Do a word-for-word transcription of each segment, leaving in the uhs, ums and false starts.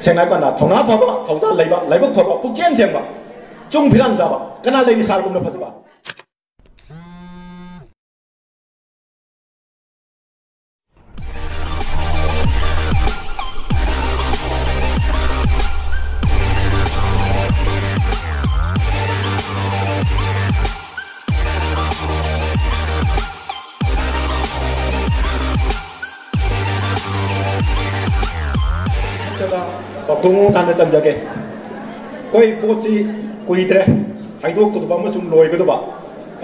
ꯁꯦꯡꯅ ꯍꯥꯏꯔ ꯀꯥꯟꯗ ꯊꯧꯅꯥ ꯐꯕ, ꯊꯧꯖꯥꯜ ꯂꯩꯕ, ꯂꯥꯏꯕꯛ ꯐꯕ, ꯄꯨꯛꯆꯦꯜ ꯁꯦꯡꯕ, ꯆꯨꯡ ꯐꯤꯔꯥꯟ ꯆꯥꯕ ꯀꯅꯥ ꯂꯩꯔꯤ ꯁꯥꯔꯒꯨꯝꯅ ꯐꯖꯕ? ꯄꯥꯎꯈꯣꯡ ꯍꯥꯟꯅ ꯆꯟꯖꯒꯦ꯫ ꯑꯩꯈꯣꯏ ꯄꯣꯠꯁꯤ ꯀꯨꯏꯗ꯭ꯔꯦ ꯍꯥꯏꯗꯣꯛꯀꯗꯕ ꯑꯃꯁꯨꯡ ꯂꯣꯏꯒꯗꯕ꯫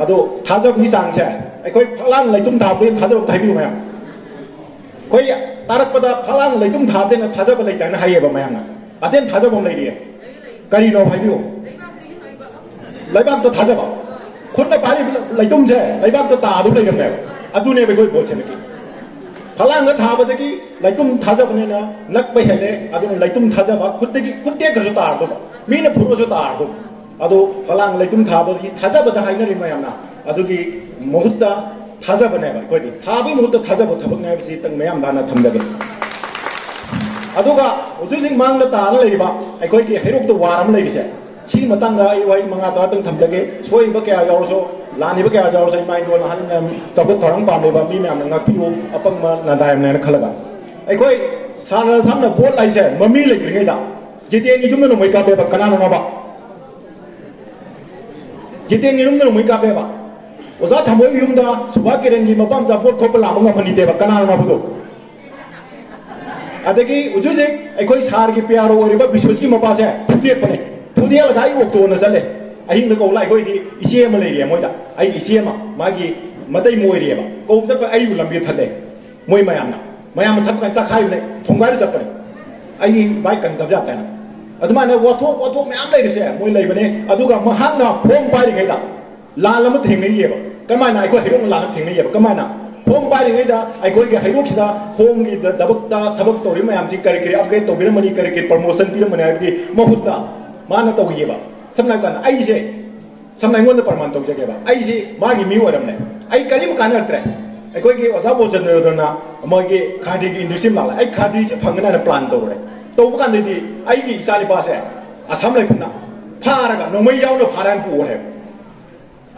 ꯑꯗꯣ ꯊꯥꯖꯕꯒꯤ ꯆꯥꯡꯁꯦ, ꯑꯩꯈꯣꯏ ꯐꯛꯂꯥꯡ ꯂꯩꯇꯨꯝ ꯊꯥꯕꯗ ꯊꯥꯖꯕ ꯑꯝꯇ ꯍꯥꯏꯕꯤꯌꯨ ꯃꯌꯥꯝ꯫ ꯑꯩꯈꯣꯏ ꯇꯥꯔꯛꯄꯗ ꯐꯛꯂꯥꯡ ꯂꯩꯇꯨꯝ ꯊꯥꯕꯗꯅ ꯊꯥꯖꯕ ꯂꯩꯇꯦ ꯍꯥꯏꯅ ꯍꯥꯏꯌꯦꯕ ꯃꯌꯥꯝꯅ꯫ ꯑꯗꯦꯟ ꯊꯥꯖꯕ ꯑꯃ ꯂꯩꯔꯤꯌꯦ꯫ ꯀꯔꯤꯅꯣ ꯍꯥꯏꯕꯤꯌꯨ꯫ ꯂꯩꯕꯥꯛꯇ ꯊꯥꯖꯕ꯫ ꯈꯨꯠꯅ ꯄꯥꯏꯔꯤꯕ ꯂꯩꯇꯨꯝꯁꯦ ꯂꯩꯕꯥꯛꯇ ꯇꯥꯗꯧ ꯂꯩꯔꯝꯃꯦꯕ꯫ ꯑꯗꯨꯅꯦꯕ ꯑꯩꯈꯣꯏ ꯚꯣꯠꯁꯦ ꯅꯠꯇꯦ꯫ ꯐꯛꯂꯥꯡꯗ ꯊꯥꯕꯗꯒꯤ ꯂꯩꯇꯨꯝ ꯊꯥꯖꯕꯅꯤꯅ ꯅꯛꯄ ꯍꯦꯜꯂꯦ꯫ ꯑꯗꯨꯅ ꯂꯩꯇꯨꯝ ꯊꯥꯖꯕ, ꯈꯨꯠꯇꯒꯤ, ꯈꯨꯠ ꯇꯦꯛꯈ꯭ꯔꯁꯨ ꯇꯥꯔꯗꯧꯕ, ꯃꯤꯅ ꯐꯨꯔꯛꯑꯁꯨ ꯇꯥꯔꯗꯧꯕ꯫ ꯑꯗꯣ ꯐꯛꯂꯥꯡ ꯂꯩꯇꯨꯝ ꯊꯥꯕꯒꯤ ꯊꯥꯖꯕꯗ ꯍꯥꯏꯅꯔꯤ ꯃꯌꯥꯝꯅ꯫ ꯑꯗꯨꯒꯤ ꯃꯍꯨꯠꯇ ꯊꯥꯖꯕꯅꯦꯕ ꯑꯩꯈꯣꯏꯗꯤ꯫ ꯊꯥꯕꯒꯤ ꯃꯍꯨꯠꯇ ꯊꯥꯖꯕ ꯊꯕꯛꯅꯦ ꯍꯥꯏꯕꯁꯤ ꯇꯪ ꯃꯌꯥꯝ ꯇꯥꯅ ꯊꯝꯖꯒꯦ꯫ ꯑꯗꯨꯒ ꯍꯧꯖꯤꯛ ꯍꯧꯖꯤꯛ ꯃꯥꯡꯗ ꯇꯥꯔ ꯂꯩꯔꯤꯕ ꯑꯩꯈꯣꯏꯒꯤ ꯍꯩꯔꯣꯛꯇ ꯋꯥꯔ ꯑꯃ ꯂꯩꯔꯤꯁꯦ, ꯁꯤꯒꯤ ꯃꯇꯥꯡꯗ ꯑꯩ ꯋꯥꯍꯩ ꯃꯉꯥ ꯇꯔꯥꯇꯪ ꯊꯝꯖꯒꯦ꯫ ꯁꯣꯏꯔꯤꯕ ꯀꯌꯥ ꯌꯥꯎꯔꯁꯨ, ꯂꯥꯟꯈꯤꯕ ꯀꯌꯥ ꯌꯥꯎꯔꯁꯨ, ꯏꯃꯥ ꯏꯟꯗꯣꯜ ꯑꯍꯜ ꯃꯌꯥꯝ, ꯆꯥꯎꯈꯠ ꯊꯧꯔꯥꯡ ꯄꯥꯝꯂꯤꯕ ꯃꯤ ꯃꯌꯥꯝꯅ ꯉꯥꯛꯄꯤꯌꯨ, ꯑꯄꯪꯕ ꯅꯥꯗꯥ ꯌꯥꯝꯅ ꯍꯥꯏꯅ ꯈꯜꯂꯒ꯫ ꯑꯩꯈꯣꯏ ꯁꯥꯔ ꯁꯝꯅ ꯚꯣꯠ ꯍꯥꯏꯁꯦ ꯃꯃꯤ ꯂꯩꯇ꯭ꯔꯤꯉꯩꯗ ꯖꯤꯇꯦꯟꯒꯤ ꯌꯨꯝꯗ ꯅꯣꯡꯃꯩ ꯀꯥꯞꯄꯦꯕ꯫ ꯀꯅꯥꯅꯣꯕ? ꯖꯤꯇꯦꯟꯒꯤ ꯌꯨꯝꯗ ꯅꯣꯡꯃꯩ ꯀꯥꯞꯄꯦꯕ꯫ ꯑꯣꯖꯥ ꯊꯥꯃꯣꯏꯒꯤ ꯌꯨꯝꯗ ꯁꯨꯕꯥꯁ ꯀꯤꯔꯟꯒꯤ ꯃꯄꯥ ꯃꯆꯥ ꯚꯣꯠ ꯈꯣꯝꯕ ꯂꯥꯛꯄ ꯉꯝꯍꯟꯅꯤꯡꯗꯦꯕ꯫ ꯀꯅꯥꯅꯣꯕꯗꯣ? ꯑꯗꯒꯤ ꯍꯧꯖꯤꯛ ꯍꯧꯖꯤꯛ ꯑꯩꯈꯣꯏ ꯁꯥꯔꯒꯤ ꯄꯤ ꯑꯥꯔ ꯑꯣ ꯑꯣꯏꯔꯤꯕ ꯕꯤꯁ꯭ꯋꯖꯤꯠꯀꯤ ꯃꯄꯥꯁꯦ ꯐꯨꯗꯦꯛꯄꯅꯦ꯫ ꯐꯨꯗꯦꯛꯂꯒ ꯑꯩ ꯑꯣꯛꯇꯣꯅ ꯆꯠꯂꯦ꯫ ꯑꯍꯤꯡꯗ ꯀꯧ ꯂꯥꯛꯑꯦ꯫ ꯑꯩꯈꯣꯏꯗꯤ ꯏꯆꯦ ꯑꯃ ꯂꯩꯔꯤꯌꯦ ꯃꯣꯏꯗ꯫ ꯑꯩꯒꯤ ꯏꯆꯦ ꯑꯃ, ꯃꯥꯒꯤ ꯃꯇꯩ ꯑꯃ ꯑꯣꯏꯔꯤꯌꯦꯕ꯫ ꯀꯧꯕ ꯆꯠꯄ ꯑꯩꯕꯨ ꯂꯝꯕꯤ ꯊꯠꯂꯦ꯫ ꯃꯣꯏ ꯃꯌꯥꯝꯅ, ꯃꯌꯥꯝꯅ ꯊꯠꯄ ꯀꯥꯟꯗ ꯇꯛꯈꯥꯏꯕꯅꯦ, ꯊꯣꯡꯒꯥꯏꯔ ꯆꯠꯄꯅꯦ꯫ ꯑꯩꯒꯤ ꯕꯥꯏꯛ ꯀꯟꯗꯕ ꯌꯥꯗꯦꯅ꯫ ꯑꯗꯨꯃꯥꯏꯅ ꯋꯥꯊꯣꯛ, ꯋꯥꯊꯣꯛ ꯃꯌꯥꯝ ꯂꯩꯔꯤꯁꯦ ꯃꯣꯏ ꯂꯩꯕꯅꯦ꯫ ꯑꯗꯨꯒ ꯃꯍꯥꯛꯅ ꯐꯣꯝ ꯄꯥꯏꯔꯤꯉꯩꯗ ꯂꯥꯟ ꯑꯃ ꯊꯦꯡꯅꯩꯌꯦꯕ꯫ ꯀꯃꯥꯏꯅ? ꯑꯩꯈꯣꯏ ꯍꯩꯔꯣꯛꯅ ꯂꯥꯟ ꯑꯃ ꯊꯦꯡꯅꯩꯌꯦꯕ꯫ ꯀꯃꯥꯏꯅ? ꯐꯣꯝ ꯄꯥꯏꯔꯤꯉꯩꯗ ꯑꯩꯈꯣꯏꯒꯤ ꯍꯩꯔꯣꯛꯁꯤꯗ ꯍꯣꯝꯒꯤ ꯗ-, ꯗꯕꯛꯇ ꯊꯕꯛ ꯇꯧꯔꯤꯕ ꯃꯌꯥꯝꯁꯤ ꯀꯔꯤ ꯀꯔꯤ ꯑꯞꯒ꯭ꯔꯦꯗ ꯇꯧꯕꯤꯔꯝꯃꯅꯤ, ꯀꯔꯤ ꯀꯔꯤ ꯄ꯭ꯔꯃꯣꯁꯟ ꯄꯤꯔꯝꯃꯅꯤ ꯍꯥꯏꯕꯒꯤ ꯃꯍꯨꯠꯇ ꯃꯥꯅ ꯇꯧꯈꯤꯌꯦꯕ꯫ ꯁꯝꯅ ꯍꯥꯏꯔ ꯀꯥꯟꯗ ꯑꯩꯁꯦ, ꯁꯝꯅ ꯑꯩꯉꯣꯟꯗ ꯄ꯭ꯔꯃꯥꯟ ꯇꯧꯖꯒꯦꯕ꯫ ꯑꯩꯁꯤ ꯃꯥꯒꯤ ꯃꯤ ꯑꯣꯏꯔꯝꯃꯦ꯫ ꯑꯩ ꯀꯔꯤꯝ ꯀꯥꯟꯅꯔꯛꯇ꯭ꯔꯦ꯫ ꯑꯩꯈꯣꯏꯒꯤ ꯑꯣꯖꯥ ꯕꯣꯜꯆꯟꯗ꯭ꯔꯗꯨꯅ ꯃꯣꯏꯒꯤ ꯈꯥꯗꯤꯒꯤ ꯏꯟꯗꯁꯇ꯭ꯔꯤ ꯑꯃ ꯂꯥꯛꯂꯦ꯫ ꯑꯩ ꯈꯥꯗꯤꯁꯦ ꯐꯪꯒꯅꯤ ꯍꯥꯏꯅ ꯄ꯭ꯂꯥꯟ ꯇꯧꯔꯦ꯫ ꯇꯧꯕ ꯀꯥꯟꯗꯗꯤ ꯑꯩꯒꯤ ꯏꯆꯥ ꯅꯤꯄꯥꯁꯦ ꯑꯁꯥꯝ ꯂꯩꯐꯝꯗ ꯐꯥꯔꯒ ꯅꯣꯡꯃꯩ ꯌꯥꯎꯅ ꯐꯥꯔꯒ ꯄꯨꯈ꯭ꯔꯦꯕ꯫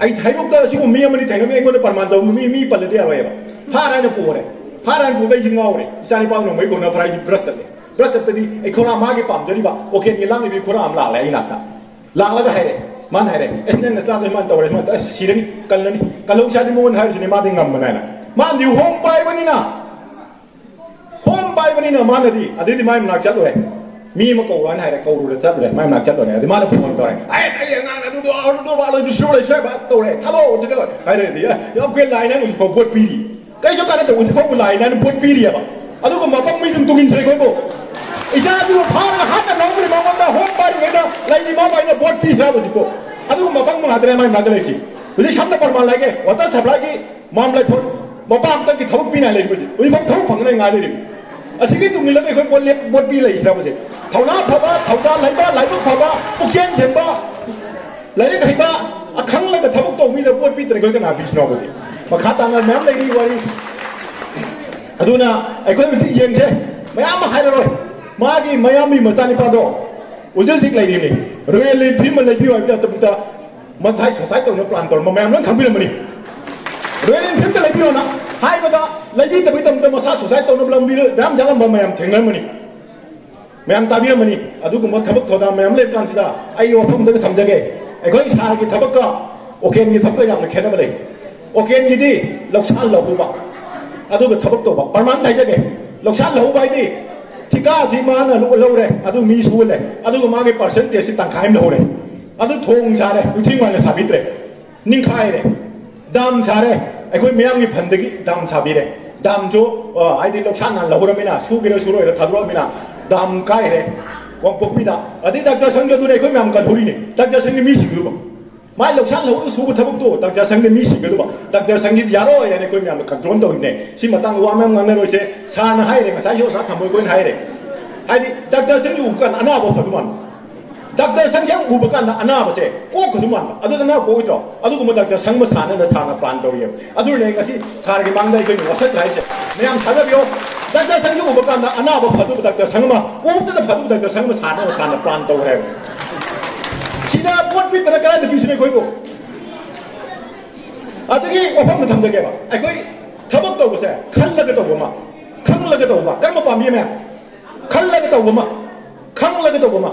ꯑꯩ ꯍꯩꯔꯣꯛꯇ ꯁꯤꯒꯨꯝꯕ ꯃꯤ ꯑꯃꯅꯤ ꯊꯦꯡꯅꯕ, ꯑꯩꯉꯣꯟꯗ ꯄ꯭ꯔꯃꯥꯟ ꯇꯧꯕ ꯃꯤ, ꯃꯤ ꯄꯜꯂꯗꯤ ꯌꯥꯔꯣꯏꯕ꯫ ꯐꯥꯔ ꯍꯥꯏꯅ ꯄꯨꯈ꯭ꯔꯦ꯫ ꯐꯥꯔ ꯍꯥꯏꯅ ꯄꯨꯕꯗ ꯑꯩꯁꯤ ꯉꯥꯎꯔꯦ꯫ ꯏꯆꯥ ꯅꯤꯄꯥ ꯅꯣꯡꯃꯩ ꯀꯣꯟꯅ ꯐꯥꯔ ꯑꯩꯗꯤ ꯕ꯭ꯔꯁ ꯆꯠꯂꯦ꯫ ꯕ꯭ꯔꯁ ꯆꯠꯄꯗꯤ ꯑꯩ ꯈꯣꯔꯥ, ꯃꯥꯒꯤ ꯄꯥꯝꯖꯔꯤꯕ ꯋꯥꯈꯦꯟꯒꯤ ꯂꯥꯡꯂꯤꯕꯤ ꯈꯣꯔꯥ ꯑꯃ ꯂꯥꯛꯂꯦ ꯑꯩ ꯅꯥꯛꯇ꯫ ꯂꯥꯛꯂꯒ ꯍꯥꯏꯔꯦ꯫ ꯃꯥꯅ ꯍꯥꯏꯔꯦ, "ꯑꯦ, ꯅꯪ ꯅꯆꯥꯗꯣ ꯁꯨꯃꯥꯏꯅ ꯇꯧꯔꯦ, ꯁꯨꯃꯥꯏꯅ ꯇꯧꯔꯦ, ꯑꯁ, ꯁꯤꯔꯅꯤ, ꯀꯜꯂꯅꯤ, ꯀꯜꯍꯧꯁꯦ" ꯍꯥꯏꯗꯤ ꯃꯉꯣꯟꯗ ꯍꯥꯏꯔꯤꯁꯤꯅꯦ, ꯃꯥꯗꯤ ꯉꯝꯕꯅꯦ ꯍꯥꯏꯅ꯫ ꯃꯥꯅꯗꯤ ꯍꯣꯝ ꯄꯥꯏꯕꯅꯤꯅ, ꯍꯣꯝ ꯄꯥꯏꯕꯅꯤꯅ ꯃꯥꯅꯗꯤ꯫ ꯑꯗꯩꯗꯤ ꯃꯥꯏ ꯃꯅꯥꯛ ꯆꯠꯂꯨꯔꯦ꯫ "ꯃꯤ ꯑꯃ ꯀꯧꯔꯣ" ꯍꯥꯏꯅ ꯍꯥꯏꯔꯦ, ꯀꯧꯔꯨꯔ ꯆꯠꯂꯨꯔꯦ꯫ ꯃꯥꯏ ꯃꯅꯥꯛ ꯆꯠꯂꯨꯔꯦ꯫ ꯑꯗꯩ ꯃꯥꯅ ꯐꯣꯟ ꯇꯧꯔꯦ, "ꯑꯩ, ꯑꯩ ꯑꯉꯥꯡ ꯑꯗꯨꯗꯣ, ꯑꯗꯨꯗꯣ, ꯑꯗꯨꯗꯣ ꯁꯨꯔ ꯂꯩ, ꯁ꯭ꯋꯥꯏ ꯚꯥꯛ ꯇꯧꯔꯦ, ꯊꯥꯗꯣꯛꯑꯣ", ꯑꯗꯨꯗꯣ ꯍꯥꯏꯔꯦ꯫ ꯑꯗꯩ, "ꯑꯦ, ꯌꯥꯝ ꯀꯨꯏꯅ ꯂꯥꯛꯑꯦ, ꯅꯪ ꯍꯧꯖꯤꯛꯐꯥꯎ ꯄꯣꯠ ꯄꯤꯔꯤ꯫ ꯀꯩꯁꯨ ꯀꯥꯟꯅꯗꯕ, ꯍꯧꯖꯤꯛꯐꯥꯎꯕ ꯂꯥꯛꯑꯦ, ꯅꯪ ꯄꯣꯠ ꯄꯤꯔꯤꯑꯕ꯫ ꯑꯗꯨꯒ ꯃꯄꯪ ꯃꯤꯁꯨ ꯇꯨꯡ ꯏꯟꯊꯔꯦ ꯑꯩꯈꯣꯏꯕꯨ꯫ ꯏꯆꯥꯗꯨ ꯐꯥꯔꯒ ꯍꯥꯠꯅ ꯂꯧꯈ꯭ꯔꯦ, ꯃꯉꯣꯟꯗ ꯍꯣꯝ ꯄꯥꯏꯔꯤꯉꯩꯗ ꯂꯩꯔꯤ ꯃꯥ ꯄꯥꯏꯅ ꯄꯣꯠ ꯄꯤꯈ꯭ꯔꯦ ꯍꯧꯖꯤꯛꯄꯨ꯫ ꯑꯗꯨꯒ ꯃꯄꯪ ꯃꯉꯥ ꯇꯔꯦꯠ ꯃꯥꯏ ꯃꯅꯥꯛꯇ ꯂꯩꯔꯤꯁꯤ꯫ ꯍꯧꯖꯤꯛ ꯁꯝꯅ ꯄ꯭ꯔꯃꯥꯟ ꯂꯩꯒꯦ, ꯋꯥꯇꯔ ꯁꯄ꯭ꯂꯥꯏꯒꯤ ꯃꯥꯝ ꯂꯩꯐꯝ ꯃꯄꯥ ꯑꯃꯇꯪꯒꯤ ꯊꯕꯛ ꯄꯤꯅ ꯂꯩꯔꯤꯕꯁꯤ꯫ ꯍꯧꯖꯤꯛꯐꯥꯎ ꯊꯕꯛ ꯐꯪꯗꯅ ꯉꯥꯏ ꯂꯩꯔꯤꯕ꯫ ꯑꯁꯤꯒꯤ ꯇꯨꯡ ꯏꯜꯂꯒ ꯑꯩꯈꯣꯏ ꯄꯣꯠ ꯂꯦꯞ-, ꯄꯣꯠ ꯄꯤ ꯂꯩꯁꯤꯔꯕꯁꯦ? ꯊꯧꯅꯥ ꯐꯕ, ꯊꯧꯗꯥ ꯂꯩꯕ, ꯂꯥꯏꯕꯛ ꯐꯕ, ꯄꯨꯛꯆꯦꯜ ꯁꯦꯡꯕ, ꯂꯥꯏꯔꯤꯛ ꯍꯩꯕ, ꯑꯈꯪꯂꯒ ꯊꯕꯛ ꯇꯧꯕ ꯃꯤꯗ ꯄꯣꯠ ꯄꯤꯗꯅ ꯑꯩꯈꯣꯏ ꯀꯅꯥ ꯄꯤꯁꯤꯅꯣꯕꯁꯦ? ꯃꯈꯥ ꯇꯥꯅ ꯃꯌꯥꯝ ꯂꯩꯔꯤ ꯋꯥꯔꯤ꯫ ꯑꯗꯨꯅ ꯑꯩꯈꯣꯏ ꯍꯧꯖꯤꯛ ꯌꯦꯡꯁꯦ, ꯃꯌꯥꯝ ꯑꯃ ꯍꯥꯏꯔꯔꯣꯏ꯫ ꯃꯥꯒꯤ ꯃꯌꯥꯝꯕꯤ ꯃꯆꯥꯅꯤꯄꯥꯗꯣ ꯍꯧꯖꯤꯛ ꯍꯧꯖꯤꯛ ꯂꯩꯔꯤꯅꯤ꯫ ꯔꯣꯌꯦꯜ ꯏꯟꯐꯤꯜ ꯑꯃ ꯂꯩꯕꯤꯌꯨ ꯍꯥꯏꯕꯗ ꯑꯇꯣꯞꯄꯗ ꯃꯁꯥꯏ ꯁꯨꯁꯥꯏꯠ ꯇꯧꯅꯕ ꯄ꯭ꯂꯥꯟ ꯇꯧꯔꯝꯕ ꯃꯌꯥꯝ ꯂꯣꯏ ꯈꯪꯕꯤꯔꯝꯃꯅꯤ꯫ ꯔꯣꯌꯦꯜ ꯏꯟꯐꯤꯜꯗ ꯂꯩꯕꯤꯌꯣꯅ ꯍꯥꯏꯕꯗ ꯂꯩꯕꯤꯗꯕꯩꯗꯃꯛꯇ ꯃꯁꯥ ꯁꯨꯁꯥꯏꯠ ꯇꯧꯅꯕ ꯂꯝꯕꯤꯗ ꯃꯌꯥꯝ ꯆꯠꯂꯝꯕ ꯃꯌꯥꯝ ꯊꯦꯡꯅꯔꯝꯃꯅꯤ꯫ ꯃꯌꯥꯝ ꯇꯥꯕꯤꯔꯝꯃꯅꯤ꯫ ꯑꯗꯨꯒꯨꯝꯕ ꯊꯕꯛ ꯊꯧꯗꯥꯡ ꯃꯌꯥꯝ ꯂꯩꯕ ꯀꯥꯟꯁꯤꯗ ꯑꯩ ꯋꯥꯐꯝ ꯑꯝꯇ ꯊꯝꯖꯒꯦ꯫ ꯑꯩꯈꯣꯏ ꯁꯥꯔꯒꯤ ꯊꯕꯛꯀ ꯑꯣꯀꯦꯟꯒꯤ ꯊꯕꯛꯀ ꯌꯥꯝꯅ ꯈꯦꯠꯅꯕ ꯂꯩ꯫ ꯑꯣꯀꯦꯟꯒꯤꯗꯤ ꯂꯧꯁꯥꯟ ꯂꯧꯍꯧꯕ, ꯑꯗꯨꯒ ꯊꯕꯛ ꯇꯧꯕ꯫ ꯄ꯭ꯔꯃꯥꯟ ꯍꯥꯏꯖꯒꯦ, ꯂꯧꯁꯥꯟ ꯂꯧꯍꯧꯕ ꯍꯥꯏꯗꯤ ꯊꯤꯀꯥꯁꯤ ꯃꯥꯅ ꯂꯧ-, ꯂꯧꯔꯦ, ꯑꯗꯨ ꯃꯤ ꯁꯨꯍꯜꯂꯦ, ꯑꯗꯨꯒ ꯃꯥꯒꯤ ꯄꯥꯔꯁꯦꯟꯇꯦꯖꯁꯤ ꯇꯪꯈꯥꯏ ꯑꯃ ꯂꯧꯍꯧꯔꯦ꯫ ꯑꯗꯨ ꯊꯣꯡ ꯁꯥꯔꯦ, ꯅꯨꯡꯊꯤꯜ ꯋꯥꯏꯅ ꯁꯥꯕꯤꯗ꯭ꯔꯦ, ꯅꯤꯡꯈꯥꯏꯔꯦ꯫ ꯗꯥꯝ ꯁꯥꯔꯦ, ꯑꯩꯈꯣꯏ ꯃꯤꯌꯥꯝꯒꯤ ꯐꯟꯗꯒꯤ ꯗꯥꯝ ꯁꯥꯕꯤꯔꯦ꯫ ꯗꯥꯝꯁꯨ, ꯑ, ꯍꯥꯏꯗꯤ ꯂꯧꯁꯥꯟ ꯅꯥꯟ ꯂꯧꯍꯧꯔꯃꯤꯅ, ꯁꯨꯒꯦꯔꯥ ꯁꯨꯔꯣꯏꯔꯥ ꯊꯥꯗꯣꯔꯛꯑꯃꯤꯅ ꯗꯥꯝ ꯀꯥꯏꯔꯦ ꯋꯥꯡꯄꯣꯛꯄꯤꯗ꯫ ꯑꯗꯩ ꯗꯥꯛꯇꯔ ꯁꯪꯒꯗꯨꯅ ꯑꯩꯈꯣꯏ ꯃꯌꯥꯝ ꯀꯜꯍꯧꯔꯤꯅꯦ, ꯗꯥꯛꯇꯔ ꯁꯪꯒꯤ ꯃꯤꯁꯤꯡꯗꯨꯕ꯫ ꯃꯥꯏ ꯂꯧꯁꯥꯟ ꯂꯧꯍꯧꯔ ꯁꯨꯕ ꯊꯕꯛꯇꯣ ꯗꯥꯛꯇꯔ ꯁꯪꯒꯤ ꯃꯤꯁꯤꯡꯒꯗꯨꯕ꯫ ꯗꯥꯛꯇꯔ ꯁꯪꯒꯤꯗꯤ ꯌꯥꯔꯣꯏ ꯍꯥꯏꯅ ꯑꯩꯈꯣꯏ ꯃꯌꯥꯝꯅ ꯀꯟꯇ꯭ꯔꯣꯜ ꯇꯧꯔꯤꯕꯅꯦ꯫ ꯁꯤ ꯃꯇꯥꯡꯗ ꯋꯥ ꯃꯌꯥꯝ ꯉꯥꯡꯅꯔꯣꯏꯁꯦ꯫ ꯁꯥꯔꯅ ꯍꯥꯏꯔꯦ, ꯉꯁꯥꯏꯁꯨ ꯑꯣꯖꯥ ꯊꯝꯕꯣꯏ ꯑꯩꯈꯣꯏꯅ ꯍꯥꯏꯔꯦ꯫ ꯍꯥꯏꯗꯤ ꯗꯥꯛꯇꯔ ꯁꯪꯒꯤ ꯎꯕ ꯀꯥꯟꯗ ꯑꯅꯥꯕ ꯐꯗꯧ ꯃꯥꯟꯕ꯫ ꯗꯥꯛꯇꯔ ꯁꯪꯁꯦ ꯍꯦꯛ ꯎꯕ ꯀꯥꯟꯗ ꯑꯅꯥꯕꯁꯦ ꯀꯣꯛꯀꯗꯧ ꯃꯥꯟꯕ꯫ ꯑꯗꯨꯗ ꯑꯅꯥꯕ ꯀꯣꯛꯑꯣꯏꯗ꯭ꯔꯣ? ꯑꯗꯨꯒꯨꯝꯕ ꯗꯥꯛꯇꯔ ꯁꯪ ꯑꯃ ꯁꯥꯅꯅ ꯁꯥꯔꯅ ꯄ꯭ꯂꯥꯟ ꯇꯧꯔꯤꯑꯕ꯫ ꯑꯗꯨꯅꯅꯦ ꯉꯁꯤ ꯁꯥꯔꯒꯤ ꯃꯥꯡꯗ ꯑꯩꯈꯣꯏꯅ ꯋꯥꯁꯛ ꯍꯥꯏꯁꯦ꯫ ꯃꯌꯥꯝ ꯊꯥꯖꯕꯤꯌꯣ꯫ ꯗꯥꯛꯇꯔ ꯁꯪꯁꯨ ꯎꯕ ꯀꯥꯟꯗ ꯑꯅꯥꯕ ꯐꯗꯧꯕ ꯗꯥꯛꯇꯔ ꯁꯪ ꯑꯃ, ꯀꯣꯛꯇꯗ ꯐꯗꯧꯕ ꯗꯥꯛꯇꯔ ꯁꯪ ꯑꯃ ꯁꯥꯅꯕ ꯁꯥꯅ ꯄ꯭ꯂꯥꯟ ꯇꯧꯔꯦꯕ꯫ ꯁꯤꯗ ꯄꯣꯠ ꯄꯤꯗꯅ ꯀꯗꯥꯏꯗ ꯄꯤꯁꯤꯅ ꯑꯩꯈꯣꯏꯕꯨ? ꯑꯗꯒꯤ ꯋꯥꯐꯝꯗ ꯊꯝꯖꯒꯦꯕ, ꯑꯩꯈꯣꯏ ꯊꯕꯛ ꯇꯧꯕꯁꯦ ꯈꯜꯂꯒ ꯇꯧꯕ ꯑꯃ, ꯈꯪꯂꯒ ꯇꯧꯕ ꯑꯃ, ꯀꯔꯝꯕ ꯄꯥꯝꯕꯤ ꯃꯌꯥꯝ? ꯈꯜꯂꯒ ꯇꯧꯕ ꯑꯃ, ꯈꯪꯂꯒ ꯇꯧꯕ ꯑꯃ꯫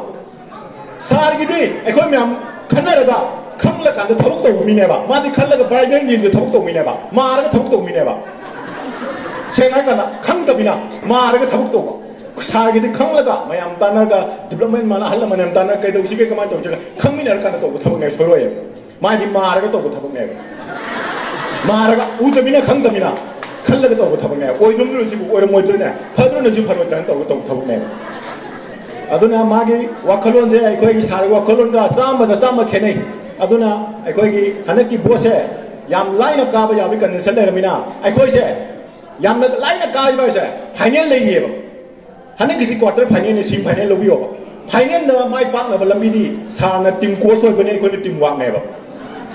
ꯁꯥꯔꯒꯤꯗꯤ ꯑꯩꯈꯣꯏ ꯃꯌꯥꯝ ꯈꯟꯅꯔꯒ ꯈꯪꯂꯀꯥꯟꯗ ꯊꯕꯛ ꯇꯧꯕ ꯃꯤꯅꯦꯕ꯫ ꯃꯥꯗꯤ ꯈꯜꯂꯒ ꯕꯥꯏꯅꯔꯤ ꯌꯦꯡꯗ ꯊꯕꯛ ꯇꯧꯕ ꯃꯤꯅꯦꯕ, ꯃꯥꯔꯒ ꯊꯕꯛ ꯇꯧꯕ ꯃꯤꯅꯦꯕ꯫ ꯁꯦꯡꯅ ꯍꯥꯏꯔꯀꯥꯟꯗ ꯈꯪꯗꯕꯤꯅ ꯃꯥꯔꯒ ꯊꯕꯛ ꯇꯧꯕ꯫ ꯁꯥꯔꯒꯤꯗꯤ ꯈꯪꯂꯒ ꯃꯌꯥꯝ ꯇꯥꯟꯅꯔꯒ, ꯗꯤꯕ꯭ꯂꯞꯃꯦꯟ ꯃꯥꯅ ꯑꯍꯜ ꯂꯃꯟ ꯌꯥꯝ ꯇꯥꯟꯅꯔꯒ ꯀꯩꯗꯧꯁꯤꯒꯦ, ꯀꯃꯥꯏꯅ ꯇꯧꯁꯤꯒꯦ ꯈꯪꯃꯤꯟꯅꯔꯀꯥꯟꯗ ꯇꯧꯕ ꯊꯕꯛꯅꯦꯕ, ꯁꯣꯏꯔꯣꯏꯌꯦꯕ꯫ ꯃꯥꯗꯤ ꯃꯥꯔꯒ ꯇꯧꯕ ꯊꯕꯛꯅꯦꯕ꯫ ꯃꯥꯔꯒ ꯎꯗꯕꯤꯅ ꯈꯪꯗꯕꯤꯅ ꯈꯜꯂꯒ ꯇꯧꯕ ꯊꯕꯛꯅꯦꯕ꯫ ꯑꯣꯏꯔꯝꯗ꯭ꯔꯣ ꯁꯤꯕꯨ? ꯑꯣꯏꯔꯝꯃꯣꯏꯗ꯭ꯔꯅꯦ? ꯐꯗ꯭ꯔꯅꯁꯨ ꯐꯔꯣꯏꯗ꯭ꯔꯅ ꯇꯧꯔꯒ ꯇꯧꯕ ꯊꯕꯛꯅꯦꯕ꯫ ꯑꯗꯨꯅ ꯃꯥꯒꯤ ꯋꯥꯈꯜꯂꯣꯟꯁꯦ ꯑꯩꯈꯣꯏꯒꯤ ꯁꯥꯔꯒꯤ ꯋꯥꯈꯜꯂꯣꯟꯒ ꯆꯥꯝꯃꯗ ꯆꯥꯝꯃ ꯈꯦꯠꯅꯩ꯫ ꯑꯗꯨꯅ ꯑꯩꯈꯣꯏꯒꯤ ꯍꯟꯗꯛꯀꯤ ꯚꯣꯠꯁꯦ ꯌꯥꯝ ꯂꯥꯏꯅ ꯀꯥꯕ ꯌꯥꯕꯒꯤ ꯀꯟꯗꯤꯁꯟ ꯂꯩꯔꯕꯅꯤꯅ, ꯑꯩꯈꯣꯏꯁꯦ ꯌꯥꯝꯅ ꯂꯥꯏꯅ ꯀꯥꯔꯤꯕ ꯍꯥꯏꯁꯦ ꯐꯥꯏꯅꯦꯜ ꯂꯩꯔꯤꯑꯕ꯫ ꯍꯟꯗꯛꯀꯤꯁꯤ ꯀ꯭ꯋꯥꯇꯔ ꯐꯥꯏꯅꯦꯜꯅꯤ, ꯁꯤꯃꯤ ꯐꯥꯏꯅꯦꯜ ꯂꯧꯕꯤꯌꯣꯕ꯫ ꯐꯥꯏꯅꯦꯜꯗ ꯃꯥꯏ ꯄꯥꯛꯅꯕ ꯂꯝꯕꯤꯗꯤ ꯁꯥꯔꯅ ꯇꯤꯝ ꯀꯣꯆ ꯑꯣꯏꯕꯅꯦ, ꯑꯩꯈꯣꯏꯅ ꯇꯤꯝ ꯋꯥꯛꯅꯦꯕ꯫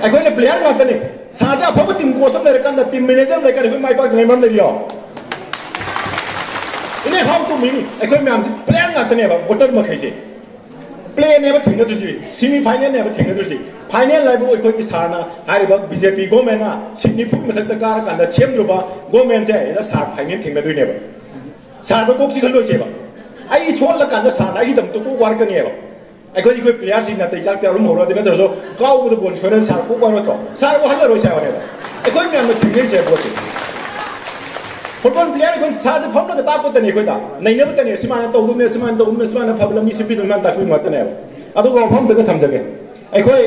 ꯑꯩꯈꯣꯏꯅ ꯄ꯭ꯂꯦꯌꯔ ꯉꯥꯛꯇꯅꯤ꯫ ꯁꯥꯔꯗꯤ ꯑꯐꯕ ꯇꯤꯝ ꯀꯣꯆ ꯑꯃ ꯂꯩꯔꯀꯥꯟꯗ, ꯇꯤꯝ ꯃꯦꯅꯦꯖꯔ ꯑꯃ ꯂꯩꯔꯀꯥꯟꯗ ꯑꯩꯈꯣꯏ ꯃꯥꯏ ꯄꯥꯛꯇ꯭ꯔꯤꯉꯩ ꯃꯔꯝ ꯂꯩꯔꯤꯌꯣ? ꯏꯅꯦ, how to win? ꯑꯩꯈꯣꯏ ꯃꯌꯥꯝꯁꯤ ꯄ꯭ꯂꯦꯌꯔ ꯉꯥꯛꯇꯅꯦꯕ, ꯚꯣꯇꯔ ꯃꯈꯩꯁꯦ꯫ ꯄ꯭ꯂꯦꯅꯦꯕ ꯊꯦꯡꯅꯗꯣꯏꯁꯤ, ꯁꯤꯃꯤ ꯐꯥꯏꯅꯦꯜꯅꯦꯕ ꯊꯦꯡꯅꯗꯣꯏꯁꯤ꯫ ꯐꯥꯏꯅꯦꯜ ꯍꯥꯏꯕꯨ ꯑꯩꯈꯣꯏꯒꯤ ꯁꯥꯔꯅ ꯍꯥꯏꯔꯤꯕ ꯕꯤ ꯖꯦ ꯄꯤ ꯒꯣꯔꯃꯦꯟꯅ ꯁꯤꯠ ꯅꯤꯐꯨꯒꯤ ꯃꯊꯛꯇ ꯀꯥꯔꯀꯥꯟꯗ ꯁꯦꯝꯗ꯭ꯔꯨꯕ ꯒꯣꯔꯃꯦꯟꯁꯦ ꯁꯤꯗ ꯁꯥꯔ ꯐꯥꯏꯅꯦꯜ ꯊꯦꯡꯅꯗꯣꯏꯅꯦꯕ꯫ ꯁꯥꯔꯗ ꯀꯣꯛ ꯆꯤꯛꯍꯜꯂꯣꯏꯁꯦꯕ꯫ ꯑꯩ ꯁꯣꯜꯂꯀꯥꯟꯗ ꯁꯥꯔꯅ ꯑꯩꯒꯤꯗꯃꯛꯇ ꯀꯣꯛ ꯋꯥꯔꯛꯀꯅꯦꯕ꯫ ꯑꯩꯈꯣꯏ, ꯑꯩꯈꯣꯏ ꯄ꯭ꯂꯦꯌꯔꯁꯤꯡ ꯅꯥꯇꯩ ꯆꯥꯔꯛꯇꯦ, ꯑꯔꯨꯝ ꯍꯧꯔꯗꯤ ꯅꯠꯇ꯭ꯔꯁꯨ ꯀꯥꯎꯕꯗ ꯕꯣꯜ ꯁꯣꯏꯔꯗꯤ ꯁꯥꯔ ꯀꯣꯛ ꯋꯥꯔꯣꯏꯗ꯭ꯔꯣ? ꯁꯥꯔ ꯋꯥꯍꯜꯂꯔꯣꯏꯁꯦ ꯍꯥꯏꯕꯅꯦꯕ꯫ ꯑꯩꯈꯣꯏ ꯃꯌꯥꯝꯅ ꯊꯦꯡꯅꯩꯁꯦ ꯄꯣꯠꯁꯦ꯫ ꯐꯨꯠꯕꯣꯜ ꯄ꯭ꯂꯦꯌꯔ ꯑꯩꯈꯣꯏ ꯁꯥꯔꯗ ꯐꯝꯂꯒ ꯇꯥꯛꯄꯇꯅꯤ, ꯑꯩꯈꯣꯏꯗ ꯅꯩꯅꯕꯇꯅꯤ, ꯁꯨꯃꯥꯏꯅ ꯇꯧꯗꯕꯅꯦ, ꯁꯨꯃꯥꯏꯅ ꯇꯧꯗꯕꯅꯦ, ꯁꯨꯃꯥꯏꯅ ꯐꯕ ꯂꯝꯕꯤ ꯁꯦꯝꯕꯤꯗꯕꯅꯦ, ꯁꯨꯃꯥꯏꯅ ꯇꯥꯛꯄꯤꯕ ꯉꯥꯛꯇꯅꯦꯕ꯫ ꯑꯗꯨꯒ ꯋꯥꯐꯝꯗꯨꯒ ꯊꯝꯖꯒꯦ꯫ ꯑꯩꯈꯣꯏ,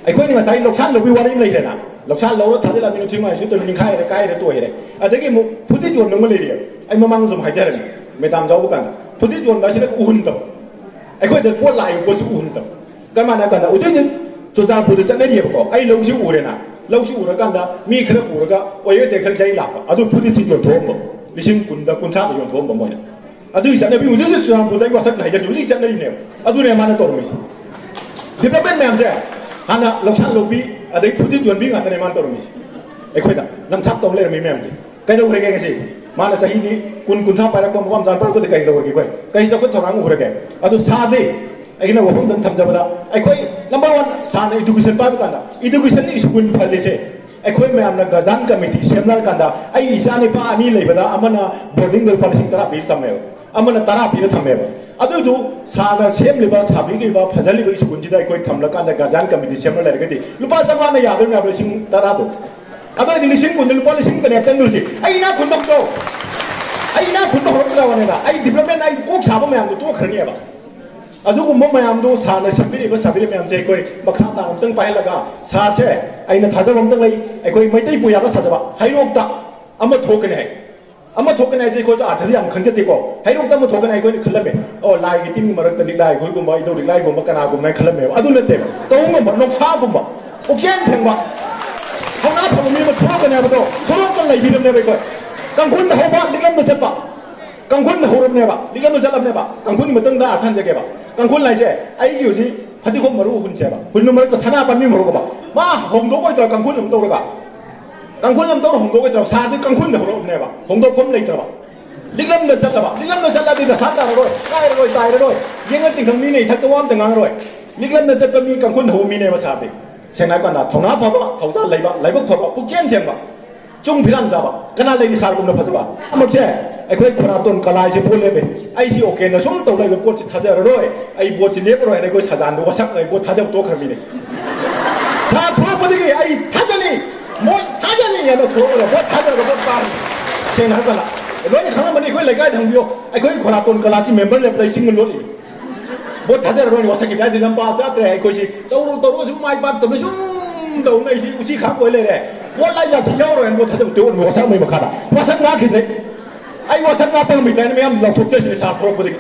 ꯑꯩꯈꯣꯏꯅ ꯉꯁꯥꯏ ꯂꯧꯁꯥꯟ ꯂꯧꯕꯒꯤ ꯋꯥꯔꯤ ꯑꯃ ꯂꯩꯈ꯭ꯔꯦꯅ, ꯂꯧꯁꯥꯟ ꯂꯧꯔ ꯊꯥꯖꯤꯜꯂꯝꯃꯤ, ꯅꯨꯡꯊꯤꯜ ꯃꯥꯏ ꯁꯨꯠꯇꯅ ꯅꯤꯡꯈꯥꯏꯔꯦ, ꯀꯥꯏꯔꯦ, ꯇꯣꯏꯔꯦ꯫ ꯑꯗꯒꯤ ꯑꯃꯨꯛ ꯐꯨꯗꯤꯠ ꯌꯣꯟꯕ ꯑꯃ ꯂꯩꯔꯤꯑꯕ, ꯑꯩ ꯃꯃꯥꯡꯗꯁꯨ ꯑꯗꯨꯝ ꯍꯥꯏꯖꯔꯝꯃꯤ, ꯃꯦꯗꯥꯝ ꯌꯥꯎꯕ ꯀꯥꯟꯗ ꯐꯨꯗꯤꯠ ꯌꯣꯟꯕ ꯑꯁꯤꯅ ꯎꯍꯟꯗꯕ꯫ ꯑꯩꯈꯣꯏꯗ ꯄꯣꯠ ꯂꯥꯛꯏꯕ ꯄꯣꯠꯁꯤ ꯎꯍꯟꯗꯕ꯫ ꯀꯔꯝꯍꯥꯏꯅ ꯍꯥꯏ ꯀꯥꯟꯗ ꯍꯧꯖꯤꯛ ꯍꯧꯖꯤꯛ ꯆꯨꯔꯆꯥꯟꯄꯨꯔꯗ ꯆꯠꯅꯔꯤꯑꯕꯀꯣ, ꯑꯩ ꯂꯧꯁꯤ ꯎꯔꯦꯅ, ꯂꯧꯁꯤ ꯎꯔꯀꯥꯟꯗ ꯃꯤ ꯈꯔ ꯄꯨꯔꯒ ꯑꯣꯏ ꯑꯣꯏꯗꯦ ꯈꯔ ꯌꯩ ꯂꯥꯛꯄ, ꯑꯗꯨ ꯐꯨꯗꯤꯠꯁꯤ ꯌꯣꯟꯊꯣꯛꯑꯝꯕ, ꯂꯤꯁꯤꯡ ꯀꯨꯟꯗ, ꯀꯨꯟꯊ꯭ꯔꯥꯗ ꯌꯣꯟꯊꯣꯛꯑꯝꯕ ꯃꯣꯏꯅ꯫ ꯑꯗꯨꯒꯤ ꯆꯠꯅꯕꯤ ꯍꯧꯖꯤꯛ ꯍꯧꯖꯤꯛ ꯆꯨꯔꯆꯥꯟꯄꯨꯔꯗ ꯑꯩ ꯋꯥꯁꯛꯅ ꯍꯥꯏꯖꯔꯤ, ꯍꯧꯖꯤꯛ ꯆꯠꯅꯔꯤꯅꯦꯕ꯫ ꯑꯗꯨꯅꯦ ꯃꯥꯅ ꯇꯧꯔꯝꯃꯤꯁꯦ꯫ ꯗꯤꯕꯂꯞꯃꯦꯟ ꯃꯌꯥꯝꯁꯦ ꯍꯥꯟꯅ ꯂꯧꯁꯥꯟ ꯂꯧꯕꯤ, ꯑꯗꯩ ꯐꯨꯗꯤꯠ ꯌꯣꯟꯕꯤ ꯉꯥꯛꯇꯅꯦ ꯃꯥꯅ ꯇꯧꯔꯝꯃꯤꯁꯦ꯫ ꯑꯩꯈꯣꯏꯗ ꯅꯝꯊꯥꯛ ꯇꯧ ꯂꯩꯔꯝꯃꯤ ꯃꯌꯥꯝꯁꯦ ꯀꯩꯗꯧꯈ꯭ꯔꯒꯦ ꯉꯁꯤ? ꯃꯥꯅ ꯆꯍꯤꯗꯤ ꯀꯨꯟ, ꯀꯨꯟꯊ꯭ꯔꯥ ꯄꯥꯏꯔꯛꯄ, ꯃꯄꯥ ꯃꯆꯥ ꯄꯥꯏꯔꯛꯄꯗ ꯀꯔꯤ ꯇꯧꯔꯒꯦ ꯑꯩꯈꯣꯏ? ꯀꯔꯤ ꯆꯥꯎꯈꯠ ꯊꯧꯔꯥꯡ ꯎꯔꯒꯦ? ꯑꯗꯨ ꯁꯥꯔꯗꯤ, ꯑꯩꯅ ꯋꯥꯐꯝꯗꯪ ꯊꯝꯖꯕꯗ, ꯑꯩꯈꯣꯏ number one, ꯁꯥꯔꯅ education ꯄꯥꯏꯕ ꯀꯥꯟꯗ, education ꯁ꯭ꯀꯨꯜ ꯐꯜꯂꯤꯁꯦ ꯑꯩꯈꯣꯏ ꯃꯌꯥꯝꯅ guardian committee ꯁꯦꯝꯅꯔꯀꯥꯟꯗ, ꯑꯩ ꯏꯆꯥ ꯅꯤꯄꯥ ꯑꯅꯤ ꯂꯩꯕꯗ, ꯑꯃꯅ boarding ꯗ ꯂꯨꯄꯥ ꯂꯤꯁꯤꯡ ꯇꯔꯥ ꯄꯤꯔ ꯊꯝꯃꯦꯕ, ꯑꯃꯅ ꯇꯔꯥ ꯄꯤꯔ ꯊꯝꯃꯦꯕ꯫ ꯑꯗꯨꯗꯨ ꯁꯥꯔꯅ ꯁꯦꯝꯂꯤꯕ, ꯁꯥꯕꯤꯔꯤꯕ, ꯐꯖꯜꯂꯤꯕ ꯁ꯭ꯀꯨꯜꯁꯤꯗ ꯑꯩꯈꯣꯏ ꯊꯝꯂꯀꯥꯟꯗ guardian committee ꯁꯦꯝꯕ ꯂꯩꯔꯒꯗꯤ, ꯂꯨꯄꯥ ꯆꯥꯝꯃꯉꯥꯅ ꯌꯥꯗꯣꯏꯅꯦ ꯍꯥꯏꯕ, ꯂꯤꯁꯤꯡ ꯇꯔꯥꯗꯣ꯫ ꯑꯗꯨ ꯑꯣꯏꯔꯗꯤ ꯂꯤꯁꯤꯡ ꯀꯨꯟꯗ ꯂꯨꯄꯥ ꯂꯤꯁꯤꯡ ꯀꯨꯟꯅꯦ ꯆꯪꯗꯣꯏꯁꯦ꯫ ꯑꯩ ꯏꯅꯥꯛ ꯈꯨꯟꯕ ꯍꯧꯔꯣ꯫ ꯑꯩ ꯏꯅꯥꯛ ꯈꯨꯟꯕ ꯍꯧꯔꯛꯇ꯭ꯔꯕꯅꯦꯕ꯫ ꯑꯩ development, ꯑꯩ ꯀꯣꯛ ꯁꯥꯕ ꯃꯌꯥꯝꯗꯣ ꯇꯣꯛꯈ꯭ꯔꯅꯦꯕ꯫ ꯑꯗꯨꯒꯨꯝꯕ ꯃꯌꯥꯝꯗꯣ ꯁꯥꯔꯅ ꯁꯦꯝꯕꯤꯔꯤꯕ, ꯁꯥꯕꯤꯔꯤꯕ ꯃꯌꯥꯝꯁꯦ ꯑꯩꯈꯣꯏ ꯃꯈꯥ ꯇꯥꯅ ꯑꯃꯨꯛꯇꯪ ꯄꯥꯏꯍꯜꯂꯒ, ꯁꯥꯔꯁꯦ, ꯑꯩꯅ ꯊꯥꯖꯕ ꯑꯃꯇꯪ ꯂꯩ, ꯑꯩꯈꯣꯏ ꯃꯩꯇꯩ ꯄꯨꯌꯥꯗ ꯊꯥꯖꯕ, ꯍꯩꯔꯣꯛꯇ ꯑꯃ ꯊꯣꯛꯀꯅꯤ ꯍꯥꯏ꯫ ꯑꯃ ꯊꯣꯛꯀꯅꯤ ꯍꯥꯏꯁꯦ ꯑꯩꯈꯣꯏꯁꯨ ꯑꯥꯔꯊꯗꯤ ꯌꯥꯝ ꯈꯟꯖꯗꯦꯀꯣ꯫ ꯍꯩꯔꯣꯛꯇ ꯑꯃ ꯊꯣꯛꯀꯅꯤ ꯑꯩꯈꯣꯏꯅ ꯈꯜꯂꯝꯃꯦ꯫ ꯑꯣ, ꯂꯥꯏꯒꯤ ꯇꯤꯟꯒꯤ ꯃꯔꯛꯇ ꯂꯤꯛꯂꯥꯏ ꯈꯣꯏꯒꯨꯝꯕ, ꯏꯙꯧ ꯂꯤꯛꯂꯥꯏꯒꯨꯝꯕ ꯀꯅꯥꯒꯨꯝꯕ ꯍꯥꯏꯅ ꯈꯜꯂꯝꯃꯦꯕ꯫ ꯑꯗꯨ ꯅꯠꯇꯦꯕ꯫ ꯇꯧꯕ ꯉꯝꯕ, ꯅꯣꯡꯁꯥꯒꯨꯝꯕ, ꯄꯨꯛꯆꯦꯜ ꯁꯦꯡꯕ, ꯊꯧꯅꯥ ꯐꯕ ꯃꯤ ꯑꯃ ꯊꯣꯛꯂꯛꯀꯅꯤ ꯍꯥꯏꯕꯗꯣ ꯊꯣꯛꯂꯛꯇꯅ ꯂꯩꯕꯤꯔꯝꯅꯦꯕ ꯑꯩꯈꯣꯏ꯫ ꯀꯥꯡꯈꯨꯜꯗ ꯍꯧꯕ, ꯂꯤꯛꯂꯝꯗ ꯆꯠꯄ꯫ ꯀꯥꯡꯈꯨꯜꯗ ꯍꯧꯔꯕꯅꯦꯕ, ꯂꯤꯛꯂꯝꯗ ꯆꯠꯂꯕꯅꯦꯕ꯫ ꯀꯥꯡꯈꯨꯜꯒꯤ ꯃꯇꯨꯡꯗ ꯑꯥꯔꯊ ꯍꯟꯖꯒꯦꯕ꯫ ꯀꯥꯡꯈꯨꯜ ꯍꯥꯏꯁꯦ ꯑꯩꯒꯤ ꯍꯧꯖꯤꯛ ꯐꯗꯤꯒꯣꯝ ꯃꯔꯨ ꯍꯨꯟꯁꯦꯕ꯫ ꯍꯨꯟꯕ ꯃꯔꯛꯇ ꯁꯅꯥ ꯄꯥꯝꯕꯤ ꯃꯔꯨꯒꯨꯝꯕ꯫ ꯃꯥ ꯍꯣꯡꯗꯣꯛꯑꯣꯏꯗ꯭ꯔꯥ ꯀꯥꯡꯈꯨꯜ ꯑꯃ ꯇꯧꯔꯒ? ꯀꯥꯡꯈꯨꯜ ꯑꯃ ꯇꯧꯔ ꯍꯣꯡꯗꯣꯛꯑꯣꯏꯗ꯭ꯔꯥ? ꯁꯥꯔꯗꯤ ꯀꯥꯡꯈꯨꯜꯗ ꯍꯧꯔꯛꯑꯕꯅꯦꯕ꯫ ꯍꯣꯡꯗꯣꯛꯐꯝ ꯂꯩꯇ꯭ꯔꯕ꯫ ꯂꯤꯛꯂꯝꯗ ꯆꯠꯂꯕ꯫ ꯂꯤꯛꯂꯝꯗ ꯆꯠꯂꯗꯤ ꯗꯁꯥ ꯇꯥꯔꯔꯣꯏ, ꯀꯥꯏꯔꯔꯣꯏ, ꯇꯥꯏꯔꯔꯣꯏ꯫ ꯌꯦꯡꯉ ꯇꯤꯡꯈꯪ ꯃꯤꯅ ꯏꯊꯛꯇ ꯋꯥ ꯑꯝꯇ ꯉꯥꯡꯉꯔꯣꯏ꯫ ꯂꯤꯛꯂꯝꯗ ꯆꯠꯄ ꯃꯤ ꯀꯥꯡꯈꯨꯜ ꯍꯧꯕ ꯃꯤꯅꯦꯕ ꯁꯥꯔꯗꯤ꯫ ꯁꯦꯡꯅ ꯍꯥꯏꯕ ꯀꯥꯟꯗ ꯊꯧꯅꯥ ꯐꯕ, ꯊꯧꯖꯥꯜ ꯂꯩꯕ, ꯂꯥꯏꯕꯛ ꯐꯕ, ꯄꯨꯛꯆꯦꯜ ꯁꯦꯡꯕ, ꯆꯨꯡ ꯐꯤꯔꯥꯟ ꯆꯥꯕ ꯀꯅꯥ ꯂꯩꯔꯤ ꯁꯥꯔꯒꯨꯝꯅ ꯐꯖꯕ? ꯑꯃꯛꯁꯦ ꯑꯩꯈꯣꯏ ꯈꯣꯔꯥꯇꯣꯟ ꯀꯂꯥꯏꯁꯦ ꯄꯣ ꯂꯦꯞꯄꯦ꯫ ꯑꯩꯁꯤ ꯑꯣꯀꯦꯅ ꯁꯨꯝ ꯇꯧ ꯂꯩꯕ ꯄꯣꯠꯁꯤ ꯊꯥꯖꯔꯔꯣꯏ, ꯑꯩ ꯕꯣꯠꯁꯤ ꯂꯦꯞꯄꯔꯣꯏ ꯍꯥꯏꯅ ꯑꯩꯈꯣꯏ ꯁꯖꯥꯟꯗꯣ ꯋꯥꯁꯛꯅ ꯑꯩ ꯕꯣꯠ ꯊꯥꯖꯕ ꯇꯣꯛꯈ꯭ꯔꯃꯤꯅꯦ꯫ ꯁꯥꯔ ꯊꯣꯛꯂꯛꯄꯗꯒꯤ ꯑꯩ ꯊꯥꯖꯅꯤ, ꯃꯣꯏ ꯊꯥꯖꯅꯤ ꯍꯥꯏꯅ ꯊꯣꯛꯂꯒ ꯕꯣꯠ ꯊꯥꯖꯔꯒ ꯕꯣꯠ ꯄꯥꯔꯤ꯫ ꯁꯦꯡꯅ ꯍꯥꯏꯔꯀꯥꯟꯗ ꯂꯣꯏꯅ ꯈꯪꯉꯝꯃꯅꯤ, ꯑꯩꯈꯣꯏ ꯂꯩꯀꯥꯏꯗ ꯍꯪꯕꯤꯌꯣ, ꯑꯩꯈꯣꯏ ꯈꯣꯔꯥꯇꯣꯟ ꯀꯂꯥꯁꯤ ꯃꯦꯝꯕꯔ ꯂꯦꯞꯄꯗ ꯑꯩ ꯆꯤꯡꯒ ꯂꯣꯠꯂꯤꯅꯤ꯫ ꯕꯣꯠ ꯊꯥꯗꯔꯔꯣꯏꯅ ꯋꯥꯁꯛꯈꯤꯗꯦ ꯍꯥꯏꯗꯤ ꯂꯝꯄꯥ ꯆꯥꯗ꯭ꯔꯦ꯫ ꯑꯩꯈꯣꯏꯁꯤ ꯇꯧꯔꯨ ꯇꯧꯔꯨ ꯁꯨꯝ ꯃꯥꯏ ꯄꯥꯛꯇꯕꯅ ꯁꯨꯝ ꯇꯧꯅ ꯑꯩꯁꯤ ꯎꯆꯤ ꯈꯥꯛꯄ ꯑꯣꯏ ꯂꯩꯔꯦ꯫ ꯕꯣꯠ ꯂꯥꯏ ꯌꯥꯊꯤ ꯌꯥꯎꯔꯣꯏꯅ ꯕꯣꯠ ꯊꯥꯗꯕ ꯇꯦ ꯑꯣꯟꯕ ꯋꯥꯁꯛ ꯑꯃꯒꯤ ꯃꯈꯥꯗ ꯋꯥꯁꯛ ꯉꯥꯛꯈꯤꯗ꯭ꯔꯦ꯫ ꯑꯩ ꯋꯥꯁꯛ ꯉꯥꯛꯄ ꯉꯝꯃꯤ ꯀꯥꯏꯅ ꯃꯌꯥꯝ ꯂꯥꯎꯊꯣꯛꯆꯁꯤꯅꯦ ꯁꯥꯔ ꯊꯣꯛꯂꯛꯄꯗꯒꯤ꯫